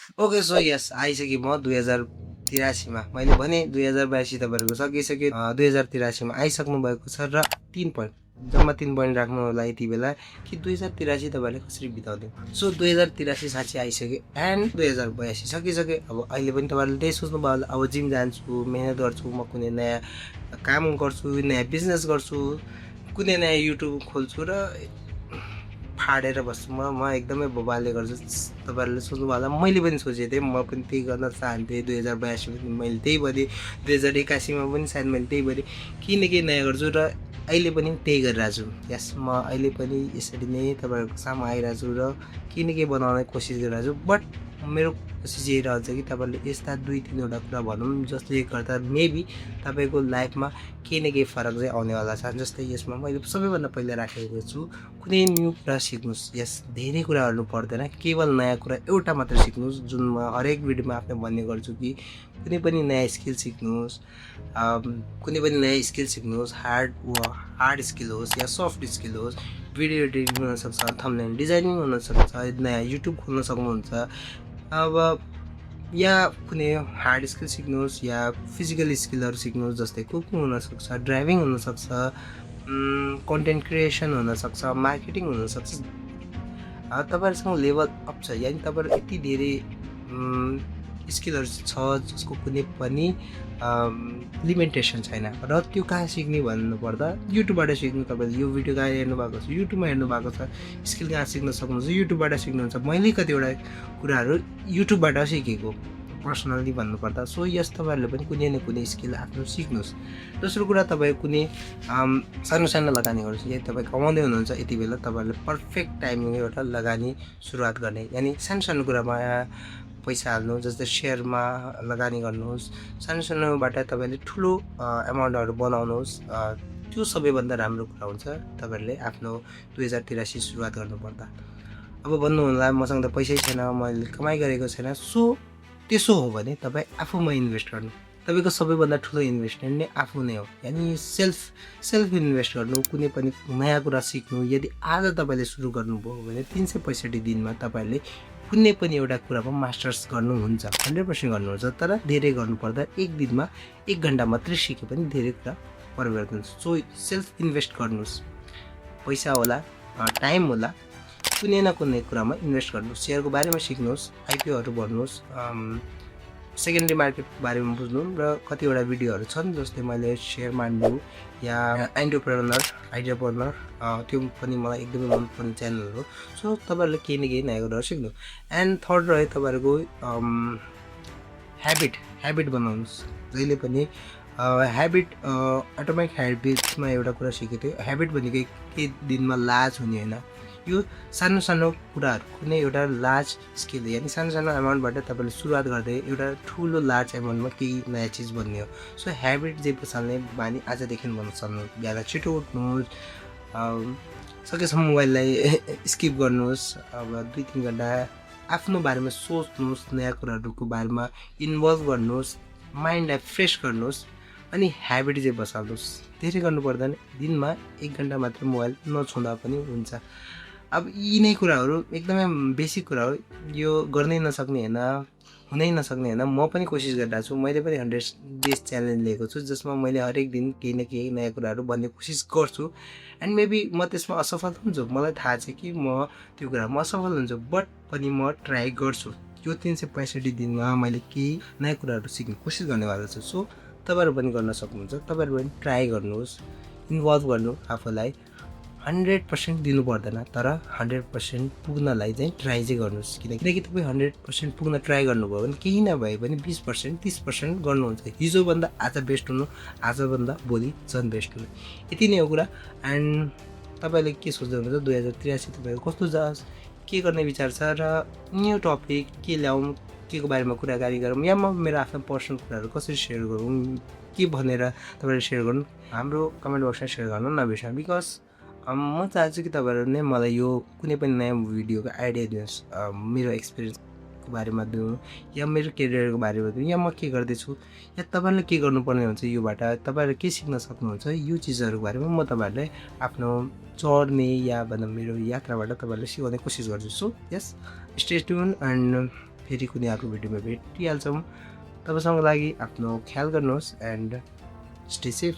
Okay so yes आइसकेँ म 2083 मा। मैले भने 2082 तपाईँहरूको सकिसक्यो। 2083 मा आइसक्नु भएको छ र 3 पोइन्ट जम्मा 3 पोइन्ट राख्नु होला यति बेला कि 2083 तपाईँले कसरी बिताउने। सो 2083 साँच्चै आइसक्यो एन्ड 2082 सकिसक्यो। अब अहिले पनि तपाईँहरूले त्यही सोच्नुभयो होला अब जिम जान्छु, मेहनत गर्छु, म कुनै नयाँ काम गर्छु, नयाँ बिजनेस गर्छु, कुनै नयाँ युट्युब खोल्छु र फाडेर बस्छु म एकदमै बबालले गर्छु। तपाईँहरूले सोच्नुभयो होला मैले पनि सोचेको थिएँ, म पनि त्यही गर्न चाहन्थेँ। 2082 मा मैले त्यही भनेँ, 2081 मा पनि सायद मैले त्यही भनेँ केही न केही नयाँ गर्छु र अहिले पनि त्यही गरिरहेको छु। यस म अहिले पनि यसरी नै तपाईँहरूको सामु आइरहेको छु र केही न केही बनाउने कोसिस गरिरहेको छु। बट मेरो कोसिस यही रहन्छ कि तपाईँहरूले यस्ता 2-3वटा कुरा भनौँ जसले गर्दा मेबी तपाईँको लाइफमा केही न केही फरक चाहिँ आउनेवाला छ। जस्तै यसमा मैले सबैभन्दा पहिला राखेको छु कुनै न्यू कुरा सिक्नुहोस्। यस धेरै कुरा गर्नु पर्दैन, केवल नयाँ कुरा एउटा मात्र सिक्नुहोस्। जुन म हरेक भिडियोमा आफ्नो भन्ने गर्छु कि कुनै पनि नयाँ स्किल सिक्नुहोस्, कुनै पनि नयाँ स्किल सिक्नुहोस्। हार्ड स्किल होस् या सफ्ट स्किल होस्, भिडियो एडिटिङ हुनसक्छ, थम्बनेल डिजाइनिङ हुनसक्छ, नयाँ युट्युब खोल्न सक्नुहुन्छ। अब या कुनै हार्ड स्किल सिक्नुहोस् या फिजिकल स्किलहरू सिक्नुहोस् जस्तै कुकिङ हुनसक्छ, ड्राइभिङ हुनसक्छ, कन्टेन्ट क्रिएसन हुनसक्छ, मार्केटिङ हुनसक्छ। तपाईँहरूसँग लेभल अप छ यानि तपाईँहरू यति धेरै स्किलहरू छ जसको कुनै पनि लिमिटेसन छैन र त्यो कहाँ सिक्ने भन्नुपर्दा युट्युबबाट सिक्नु। तपाईँले यो भिडियो कहाँ हेर्नु भएको छ, युट्युबमा हेर्नु भएको छ। स्किल कहाँ सिक्न सक्नुहुन्छ, युट्युबबाट सिक्नुहुन्छ। मैले कतिवटा कुराहरू युट्युबबाट सिकेको पर्सनल्ली भन्नुपर्दा। सो यस तपाईँहरूले पनि कुनै न कुनै स्किल आफ्नो सिक्नुहोस्। दोस्रो कुरा तपाईँ कुनै सानो सानो लगानी गर्नुहोस्। यदि तपाईँ कमाउँदै हुनुहुन्छ यति बेला तपाईँहरूले पर्फेक्ट टाइमिङ एउटा लगानी सुरुवात गर्ने यानि सानो सानो कुरामा पैसा हाल्नु। जस्तै सेयरमा लगानी गर्नुहोस्। सानो सानोबाट तपाईँले ठुलो एमाउन्टहरू बनाउनुहोस्। त्यो सबैभन्दा राम्रो कुरा हुन्छ तपाईँहरूले आफ्नो 2083 सुरुवात गर्नुपर्दा। अब भन्नुहोला मसँग त पैसै छैन, मैले कमाइ गरेको छैन। सो त्यसो हो भने तपाईँ आफूमा इन्भेस्ट गर्नु। तपाईँको सबैभन्दा ठुलो इन्भेस्टमेन्ट नै आफू नै हो। यानि सेल्फ इन्भेस्ट गर्नु, कुनै पनि नयाँ कुरा सिक्नु। यदि आज तपाईँले सुरु गर्नुभयो भने 365 दिनमा तपाईँहरूले कुनै पनि एउटा कुरामा मास्टर्स गर्नुहुन्छ, 100% गर्नुहुन्छ। तर धेरै गर्नुपर्दा एक दिनमा 1 घन्टा मात्रै सिके पनि धेरै कुरा परिवर्तन हुन्छ। सो सेल्फ इन्भेस्ट गर्नुहोस्। पैसा होला, टाइम होला, कुनै न कुनै कुरामा इन्भेस्ट गर्नुहोस्। सेयरको बारेमा सिक्नुहोस्, आइपिओहरू भर्नुहोस्, सेकेन्डरी मार्केटको बारेमा बुझ्नु। र कतिवटा भिडियोहरू छन् जस्तै मैले सेयर मान्डु या आइडियाप्रेनर, त्यो पनि मलाई एकदमै मनपर्ने च्यानल हो। सो तपाईँहरूले केही न केही नयाँ कुराहरू सिक्नु। एन्ड थर्ड रह्यो तपाईँहरूको ह्याबिट बनाउनुहोस्। जहिले पनि एटोमिक ह्याबिट्समा एउटा कुरा सिकेको थियो। ह्याबिट भनेको केही दिनमा लाज हुने होइन। यो सानो सानो कुराहरू, कुनै एउटा लार्ज स्किल यानि सानो सानो एमाउन्टबाट तपाईँले सुरुवात गर्दै एउटा ठुलो लार्ज एमाउन्टमा केही नयाँ चिज बन्ने हो। सो ह्याबिट चाहिँ बसाल्ने बानी आजदेखि बन्न सक्नु। बिहान छिटो उठ्नुहोस्, सकेसम्म मोबाइललाई स्किप गर्नुहोस्। अब 2-3 घन्टा आफ्नो बारेमा सोच्नुहोस्, नयाँ कुराहरूको बारेमा इन्भल्भ गर्नुहोस्, माइन्डलाई फ्रेस गर्नुहोस्। अनि ह्याबिट चाहिँ बसाल्नुहोस्। धेरै गर्नु पर्दैन, दिनमा 1 घन्टा मात्र मोबाइल नछुँदा पनि हुन्छ। अब यी नै कुराहरू एकदमै बेसिक कुरा हो। यो गर्नै नसक्ने होइन, हुनै नसक्ने होइन। म पनि कोसिस गरिरहेको छु। मैले पनि 100 डेज च्यालेन्ज लिएको छु जसमा मैले हरेक दिन केही न केही नयाँ कुराहरू भन्ने कोसिस गर्छु। एन्ड मेबी म त्यसमा असफल हुन्छु, मलाई थाहा छ कि म त्यो कुरामा असफल हुन्छु। बट पनि म ट्राई गर्छु। यो 365 दिनमा मैले केही नयाँ कुराहरू सिक्ने कोसिस गर्नेवाला छु। सो तपाईँहरू पनि गर्न सक्नुहुन्छ। तपाईँहरू पनि ट्राई गर्नुहोस्, इन्भल्भ गर्नु आफूलाई। 100% दिनु पर्दैन, तर 100% पुग्नलाई चाहिँ ट्राई चाहिँ गर्नुहोस्। किनकि तपाईँ 100% पुग्न ट्राई गर्नुभयो भने केही नभए पनि 20% 30% गर्नुहुन्छ। हिजोभन्दा आज बेस्ट हुनु, आजभन्दा भोलि झन् बेस्ट हुनु। यति नै हो कुरा। एन्ड तपाईँले के सोच्दै हुनुहुन्छ 2083 तपाईँको कस्तो जाओस्, के गर्ने विचार छ र न्यू टपिक के ल्याउँ, के को बारेमा कुराकानी गरौँ, या म मेरो आफ्नो पर्सनल कुराहरू कसरी सेयर गरौँ, के भनेर तपाईँले सेयर गर्नु, हाम्रो कमेन्ट बक्समा सेयर गर्नु नबिर्सनु। बिकज म चाहन्छु कि तपाईँहरू नै मलाई यो कुनै पनि नयाँ भिडियोको आइडिया दिनुहोस्, मेरो एक्सपिरियन्सको बारेमा दिनु, या मेरो करियरको बारेमा दिनु, या म के गर्दैछु, या तपाईँहरूले के गर्नुपर्ने हुन्छ योबाट, तपाईँहरूले के सिक्न सक्नुहुन्छ, यो चिजहरूको बारेमा म तपाईँहरूलाई आफ्नो जर्नी या भनौँ मेरो यात्राबाट तपाईँहरूले सिकाउने कोसिस गर्छु। So yes, stay tune and फेरि कुनै अर्को भिडियोमा भेटिहाल्छौँ। तबसम्मको लागि आफ्नो ख्याल गर्नुहोस् एन्ड स्टे सेफ।